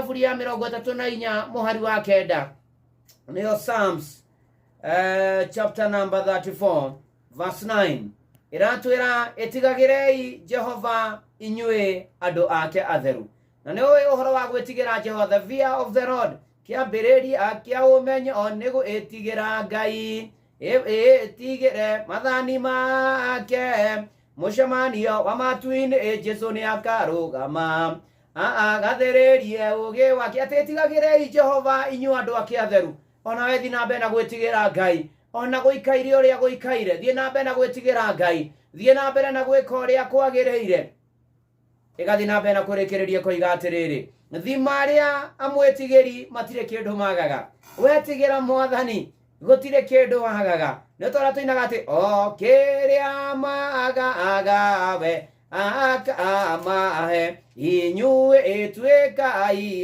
Thaburi ya 34 mũhari wa 9, nĩyo Psalms chapter number 34 verse 9, ĩratwĩra, "Ĩtigagĩrei Jehova, inyuĩ andũ ake atheru." Na nĩ ũĩ ũhoro wa gwĩtigĩra Jehova, the fear of the Lord, kĩambĩrĩria kĩa ũmenyo nĩ gwĩtigĩra Ngai. Ĩtigĩre mathani make, mũcemanio wa matu-inĩ Jesu nĩ akarũgama agathĩrĩrie ũgĩ wake. Atĩ ĩtigagĩrei Jehova, inyuĩ andũ ake atheru. Ona we thiĩ na mbere na gwĩtigĩra Ngai, ona gũikaire ũrĩa gũikaire, thiĩ na mbere na gwĩtigĩra Ngai, thiĩ na mbere na gwĩka ũrĩa kwagĩrĩire. Ĩgathiĩ na mbere na kũrĩkĩrĩria koiga atĩrĩrĩ, thima arĩa amwĩtigĩri matirĩ kĩndũ magaga. Wetigĩra Mwathani, gũtirĩ kĩndũ wagaga. Nĩ tũrĩa tũinaga atĩ o kĩrĩa magaga we akamahe, inyuĩ ĩtuĩkai.